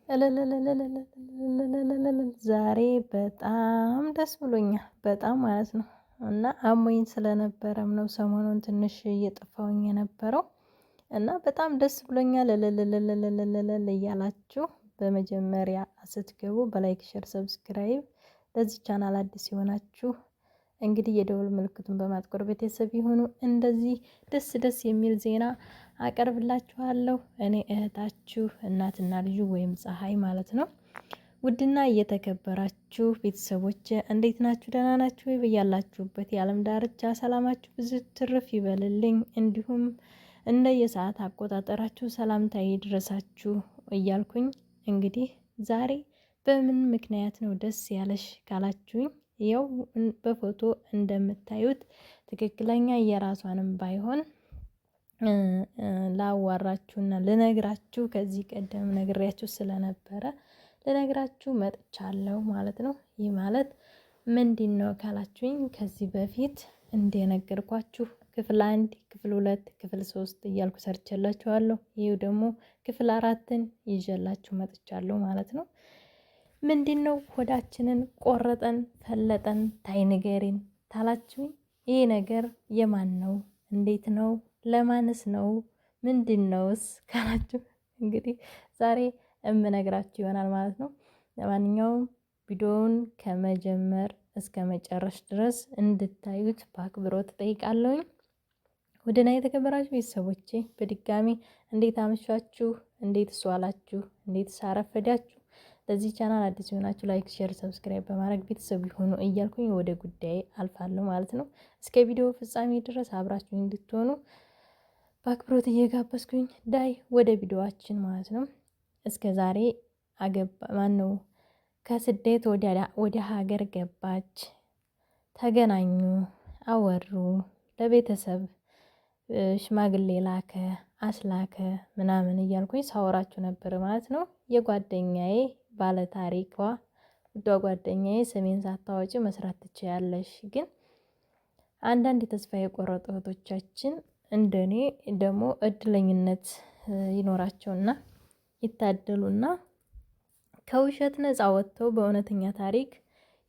እልልልልልልልልልልል ዛሬ በጣም ደስ ብሎኛል። በጣም ማለት ነው። እና አሞኝ ስለነበረም ነው ሰሞኑን ትንሽ እየጠፋሁኝ የነበረው እና በጣም ደስ ብሎኛል። እልልልልልልልል እያላችሁ በመጀመሪያ ስትገቡ በ like፣ share፣ subscribe ለዚህ ቻናል አዲስ የሆናችሁ እንግዲህ የደወል ምልክቱን በማጥቆር ቤተሰብ ይሁኑ። እንደዚህ ደስ ደስ የሚል ዜና አቀርብላችኋለሁ። እኔ እህታችሁ እናትና ልጁ ወይም ፀሐይ ማለት ነው። ውድና እየተከበራችሁ ቤተሰቦች እንዴት ናችሁ? ደህና ናችሁ ወይ? በያላችሁበት የዓለም ዳርቻ ሰላማችሁ ብዙ ትርፍ ይበልልኝ። እንዲሁም እንደ የሰዓት አቆጣጠራችሁ ሰላምታ ይድረሳችሁ እያልኩኝ እንግዲህ ዛሬ በምን ምክንያት ነው ደስ ያለሽ ካላችሁኝ ያው በፎቶ እንደምታዩት ትክክለኛ የራሷንም ባይሆን ላዋራችሁና ልነግራችሁ ከዚህ ቀደም ነግሬያችሁ ስለነበረ ልነግራችሁ መጥቻለሁ ማለት ነው። ይህ ማለት ምንድን ነው ካላችሁኝ ከዚህ በፊት እንደነገርኳችሁ ክፍል 1፣ ክፍል 2፣ ክፍል 3 እያልኩ ሰርቼላችኋለሁ። ይህ ደግሞ ክፍል 4ን ይዤላችሁ መጥቻለሁ ማለት ነው። ምንድን ነው ሆዳችንን ቆረጠን ፈለጠን ታይ ንገሪን ታላችሁኝ። ይህ ነገር የማን ነው? እንዴት ነው? ለማንስ ነው? ምንድን ነውስ ካላችሁ እንግዲህ ዛሬ እምነግራችሁ ይሆናል ማለት ነው። ለማንኛውም ቪዲዮውን ከመጀመር እስከ መጨረሽ ድረስ እንድታዩት በአክብሮት እጠይቃለሁኝ። ውድና የተከበራችሁ ቤተሰቦቼ በድጋሚ እንዴት አመሻችሁ? እንዴት ዋላችሁ? እንዴት አረፈዳችሁ? ለዚህ ቻናል አዲስ የሆናችሁ like፣ share፣ subscribe በማድረግ ቤተሰብ ይሁኑ እያልኩኝ ወደ ጉዳይ አልፋለሁ ማለት ነው። እስከ ቪዲዮ ፍጻሜ ድረስ አብራችሁ እንድትሆኑ በአክብሮት እየጋበዝኩኝ ዳይ ወደ ቪዲዮዋችን ማለት ነው። እስከ ዛሬ አገባ ማን ነው ከስደት ወደ ሀገር ገባች፣ ተገናኙ፣ አወሩ፣ ለቤተሰብ ሽማግሌ ላከ አስላከ ምናምን እያልኩኝ ሳወራችሁ ነበር ማለት ነው። የጓደኛዬ ባለታሪኳ ውዷ ጓደኛዬ ስሜን ሳታወጪ መስራት ትችያለሽ፣ ግን አንዳንድ የተስፋ የቆረጡ እህቶቻችን እንደኔ ደግሞ እድለኝነት ይኖራቸውና ይታደሉና ከውሸት ነፃ ወጥተው በእውነተኛ ታሪክ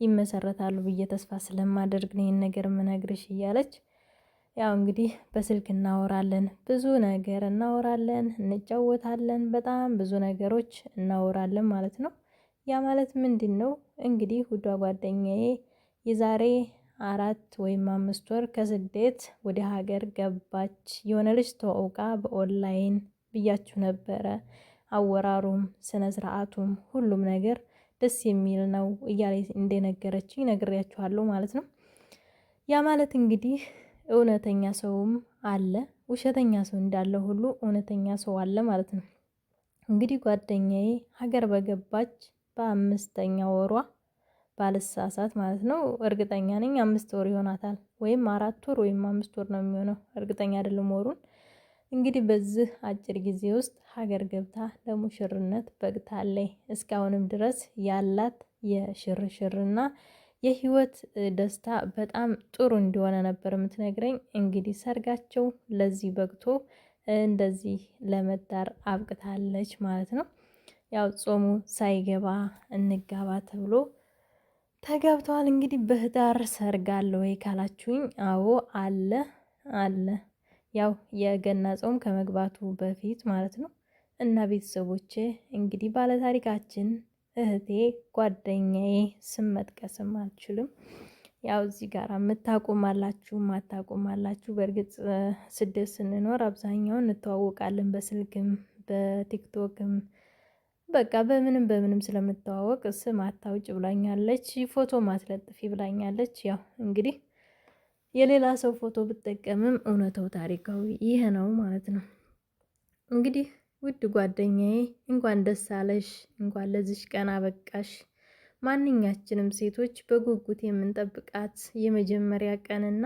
ይመሰረታሉ ብዬ ተስፋ ስለማደርግ ነው ይህን ነገር ምነግርሽ እያለች ያው እንግዲህ በስልክ እናወራለን፣ ብዙ ነገር እናወራለን፣ እንጫወታለን፣ በጣም ብዙ ነገሮች እናወራለን ማለት ነው። ያ ማለት ምንድን ነው እንግዲህ ውዷ ጓደኛዬ የዛሬ 4 ወይም 5 ወር ከስደት ወደ ሀገር ገባች። የሆነ ልጅ ተዋውቃ በኦንላይን ብያችሁ ነበረ። አወራሩም ስነ ስርዓቱም ሁሉም ነገር ደስ የሚል ነው እያለ እንደነገረችኝ ነግሬያችኋለሁ ማለት ነው። ያ ማለት እንግዲህ እውነተኛ ሰውም አለ፣ ውሸተኛ ሰው እንዳለ ሁሉ እውነተኛ ሰው አለ ማለት ነው። እንግዲህ ጓደኛዬ ሀገር በገባች በአምስተኛ ወሯ ባልሳሳት ማለት ነው፣ እርግጠኛ ነኝ 5 ወር ይሆናታል፣ ወይም 4 ወር ወይም 5 ወር ነው የሚሆነው፣ እርግጠኛ አይደለም ወሩን። እንግዲህ በዚህ አጭር ጊዜ ውስጥ ሀገር ገብታ ለሙሽርነት በቅታለች። እስካሁንም ድረስ ያላት የሽርሽርና የህይወት ደስታ በጣም ጥሩ እንደሆነ ነበር የምትነግረኝ። እንግዲህ ሰርጋቸው ለዚህ በቅቶ እንደዚህ ለመዳር አብቅታለች ማለት ነው። ያው ጾሙ ሳይገባ እንጋባ ተብሎ ተጋብተዋል። እንግዲህ በህዳር ሰርግ አለ ወይ ካላችሁኝ፣ አዎ አለ አለ። ያው የገና ጾም ከመግባቱ በፊት ማለት ነው። እና ቤተሰቦቼ እንግዲህ ባለታሪካችን እህቴ ጓደኛዬ ስም መጥቀስም አልችልም። ያው እዚህ ጋር የምታቁም አላችሁ ማታቁም አላችሁ። በእርግጥ ስደት ስንኖር አብዛኛውን እንተዋወቃለን፣ በስልክም በቲክቶክም በቃ በምንም በምንም ስለምተዋወቅ ስም አታውጭ ብላኛለች፣ ፎቶ ማትለጥፊ ብላኛለች። ያው እንግዲህ የሌላ ሰው ፎቶ ብጠቀምም እውነታው ታሪካዊ ይሄ ነው ማለት ነው። እንግዲህ ውድ ጓደኛዬ እንኳን ደስ አለሽ፣ እንኳን ለዚሽ ቀን አበቃሽ። ማንኛችንም ሴቶች በጉጉት የምንጠብቃት የመጀመሪያ ቀንና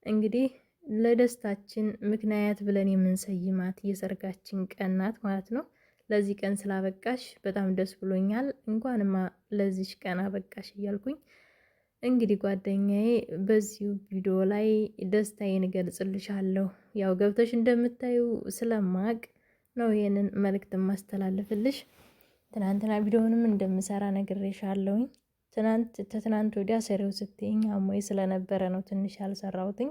እንግዲህ ለደስታችን ምክንያት ብለን የምንሰይማት የሰርጋችን ቀን ናት ማለት ነው። ለዚህ ቀን ስላበቃሽ በጣም ደስ ብሎኛል። እንኳንማ ለዚሽ ቀን አበቃሽ እያልኩኝ እንግዲህ ጓደኛዬ በዚሁ ቪዲዮ ላይ ደስታዬን እገልጽልሻለሁ። ያው ገብተሽ እንደምታዩ ስለማቅ ነው ይሄንን መልእክት ማስተላለፍልሽ። ትናንትና ቪዲዮንም እንደምሰራ ነግሬሻለሁኝ። ትናንት ተትናንት ወዲያ ሰሪው ስትይኝ አሞኝ ስለነበረ ነው ትንሽ ያልሰራሁትኝ።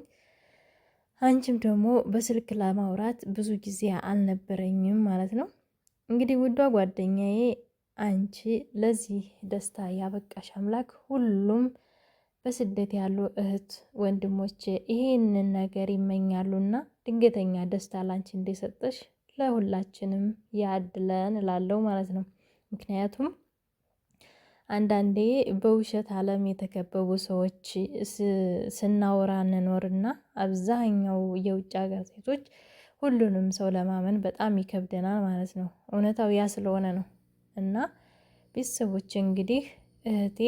አንቺም ደግሞ በስልክ ለማውራት ብዙ ጊዜ አልነበረኝም ማለት ነው። እንግዲህ ውዷ ጓደኛዬ አንቺ ለዚህ ደስታ ያበቃሽ አምላክ ሁሉም በስደት ያሉ እህት ወንድሞቼ ይሄንን ነገር ይመኛሉና ድንገተኛ ደስታ ላንቺ እንደሰጠሽ ለሁላችንም ያድለን እላለሁ ማለት ነው። ምክንያቱም አንዳንዴ በውሸት ዓለም የተከበቡ ሰዎች ስናወራ እንኖርና አብዛኛው የውጭ ሀገር ሴቶች ሁሉንም ሰው ለማመን በጣም ይከብደናል ማለት ነው። እውነታው ያ ስለሆነ ነው። እና ቤተሰቦች እንግዲህ እህቴ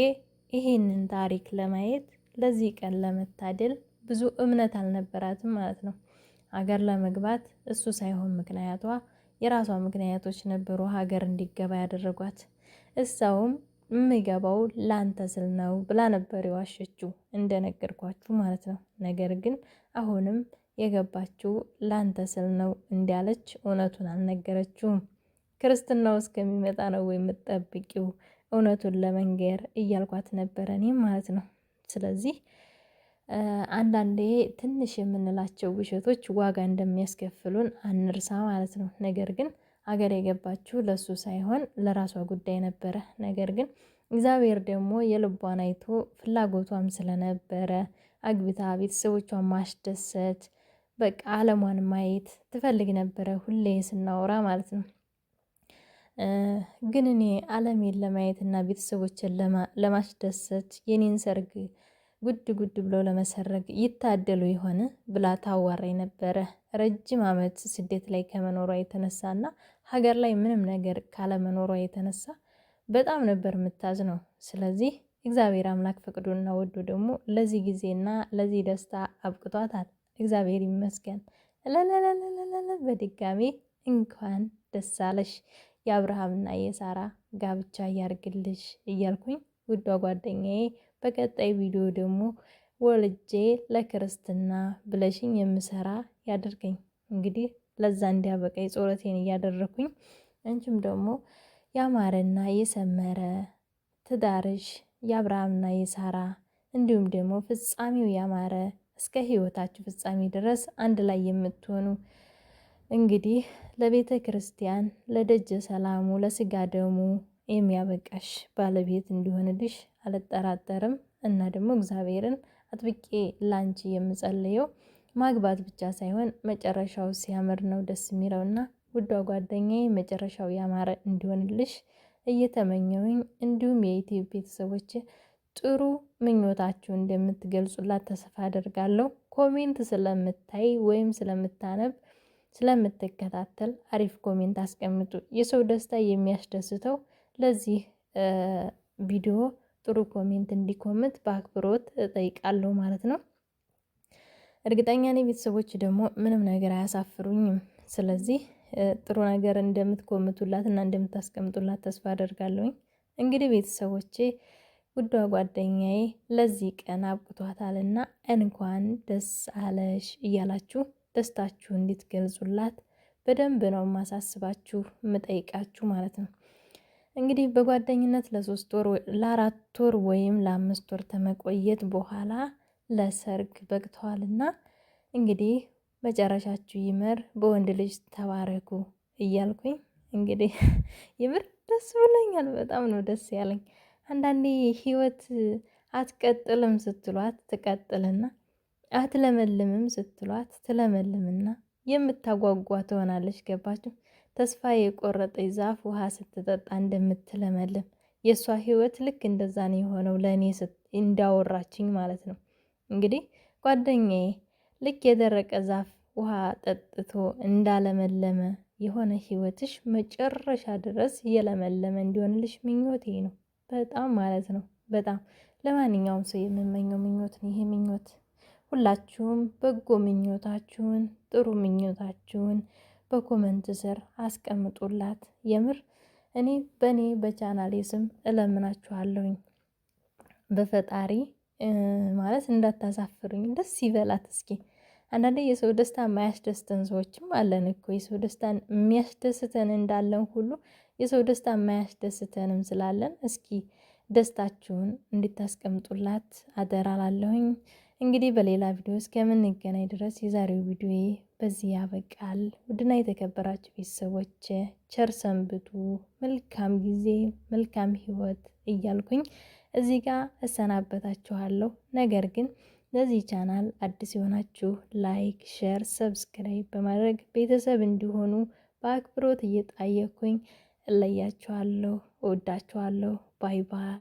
ይሄንን ታሪክ ለማየት ለዚህ ቀን ለመታደል ብዙ እምነት አልነበራትም ማለት ነው። ሀገር ለመግባት እሱ ሳይሆን ምክንያቷ የራሷ ምክንያቶች ነበሩ ሀገር እንዲገባ ያደረጓት። እሳውም የምገባው ላንተ ስል ነው ብላ ነበር የዋሸችው እንደነገርኳችሁ ማለት ነው። ነገር ግን አሁንም የገባችው ላንተ ስል ነው እንዳለች እውነቱን አልነገረችውም። ክርስትናው እስከሚመጣ ነው ወይ የምትጠብቂው እውነቱን ለመንገር እያልኳት ነበረ እኔም ማለት ነው። ስለዚህ አንዳንዴ ትንሽ የምንላቸው ውሸቶች ዋጋ እንደሚያስከፍሉን አንርሳ ማለት ነው። ነገር ግን ሀገር የገባችው ለሱ ሳይሆን ለራሷ ጉዳይ ነበረ። ነገር ግን እግዚአብሔር ደግሞ የልቧን አይቶ ፍላጎቷም ስለነበረ አግብታ ቤተሰቦቿን ማስደሰት በቃ ዓለሟን ማየት ትፈልግ ነበረ፣ ሁሌ ስናወራ ማለት ነው። ግን እኔ ዓለሜን ለማየት እና ቤተሰቦችን ለማስደሰት የኔን ሰርግ ጉድ ጉድ ብሎ ለመሰረግ ይታደሉ ይሆን ብላ ታዋራኝ ነበረ። ረጅም ዓመት ስደት ላይ ከመኖሯ የተነሳና ሀገር ላይ ምንም ነገር ካለመኖሯ የተነሳ በጣም ነበር የምታዝነው። ስለዚህ እግዚአብሔር አምላክ ፈቅዶና ወዶ ደግሞ ለዚህ ጊዜና ለዚህ ደስታ አብቅቷታል። እግዚአብሔር ይመስገን። ለለለለለለ በድጋሚ እንኳን ደስ አለሽ፣ የአብርሃምና የሳራ ጋብቻ ያርግልሽ እያልኩኝ ውዷ ጓደኛዬ በቀጣይ ቪዲዮ ደግሞ ወልጄ ለክርስትና ብለሽኝ የምሰራ ያድርገኝ። እንግዲህ ለዛ እንዲያበቃኝ ጸሎቴን እያደረኩኝ አንቺም ደግሞ ያማረና የሰመረ ትዳርሽ የአብርሃምና የሳራ እንዲሁም ደግሞ ፍጻሜው ያማረ እስከ ሕይወታችሁ ፍጻሜ ድረስ አንድ ላይ የምትሆኑ እንግዲህ ለቤተ ክርስቲያን ለደጀ ሰላሙ ለስጋ ደሙ የሚያበቃሽ ባለቤት እንዲሆንልሽ አልጠራጠርም። እና ደግሞ እግዚአብሔርን አጥብቄ ላንቺ የምጸልየው ማግባት ብቻ ሳይሆን መጨረሻው ሲያምር ነው ደስ የሚለውና ውዷ ጓደኛዬ መጨረሻው ያማረ እንዲሆንልሽ እየተመኘውኝ እንዲሁም የኢትዮ ቤተሰቦች ጥሩ ምኞታችሁ እንደምትገልጹላት ተስፋ አደርጋለሁ። comment ስለምታይ ወይም ስለምታነብ ስለምትከታተል አሪፍ comment አስቀምጡ። የሰው ደስታ የሚያስደስተው ለዚህ ቪዲዮ ጥሩ comment እንዲኮምት በአክብሮት እጠይቃለሁ ማለት ነው። እርግጠኛ ነኝ ቤተሰቦች ደግሞ ምንም ነገር አያሳፍሩኝም። ስለዚህ ጥሩ ነገር እንደምትኮምቱላት እና እንደምታስቀምጡላት ተስፋ አደርጋለሁኝ። እንግዲህ ቤተሰቦቼ ውዷ ጓደኛዬ ለዚህ ቀን አብቅቷታልና እንኳን ደስ አለሽ እያላችሁ ደስታችሁ እንድትገልጹላት በደንብ ነው ማሳስባችሁ የምጠይቃችሁ ማለት ነው። እንግዲህ በጓደኝነት ለ3 ወር ለ4 ወር ወይም ለ5 ወር ተመቆየት በኋላ ለሰርግ በቅተዋልና እንግዲህ መጨረሻችሁ ይመር፣ በወንድ ልጅ ተባረኩ እያልኩኝ እንግዲህ ይምር ደስ ብሎኛል። በጣም ነው ደስ ያለኝ። አንዳንዴ ህይወት አትቀጥልም ስትሏት ትቀጥልና አትለመልምም ስትሏት ትለመልምና የምታጓጓ ትሆናለች። ገባችሁ? ተስፋ የቆረጠች ዛፍ ውሃ ስትጠጣ እንደምትለመልም የእሷ ህይወት ልክ እንደዛ ነው የሆነው፣ ለእኔ እንዳወራችኝ ማለት ነው። እንግዲህ ጓደኛዬ ልክ የደረቀ ዛፍ ውሃ ጠጥቶ እንዳለመለመ የሆነ ህይወትሽ መጨረሻ ድረስ እየለመለመ እንዲሆንልሽ ምኞቴ ነው። በጣም ማለት ነው። በጣም ለማንኛውም ሰው የምመኘው ምኞት ነው ይሄ ምኞት። ሁላችሁም በጎ ምኞታችሁን ጥሩ ምኞታችሁን በ comment ስር አስቀምጡላት። የምር እኔ በእኔ በቻናሌ ስም እለምናችኋለሁኝ በፈጣሪ ማለት እንዳታሳፍሩኝ። ደስ ይበላት እስኪ። አንዳንዴ የሰው ደስታ የማያስደስተን ሰዎችም አለን እኮ። የሰው ደስታ የሚያስደስተን እንዳለን ሁሉ የሰው ደስታ የማያስደስተንም ስላለን እስኪ ደስታችሁን እንድታስቀምጡላት አደራ ላለሁኝ። እንግዲህ በሌላ ቪዲዮ እስከምንገናኝ ድረስ የዛሬው ቪዲዮ በዚህ ያበቃል። ውድና የተከበራችሁ ቤተሰቦች ቸር ሰንብቱ። መልካም ጊዜ፣ መልካም ህይወት እያልኩኝ እዚህ ጋር እሰናበታችኋለሁ። ነገር ግን ለዚህ ቻናል አዲስ የሆናችሁ like፣ share፣ subscribe በማድረግ ቤተሰብ እንዲሆኑ በአክብሮት እየጠየኩኝ እለያችኋለሁ። እወዳችኋለሁ። Bye bye።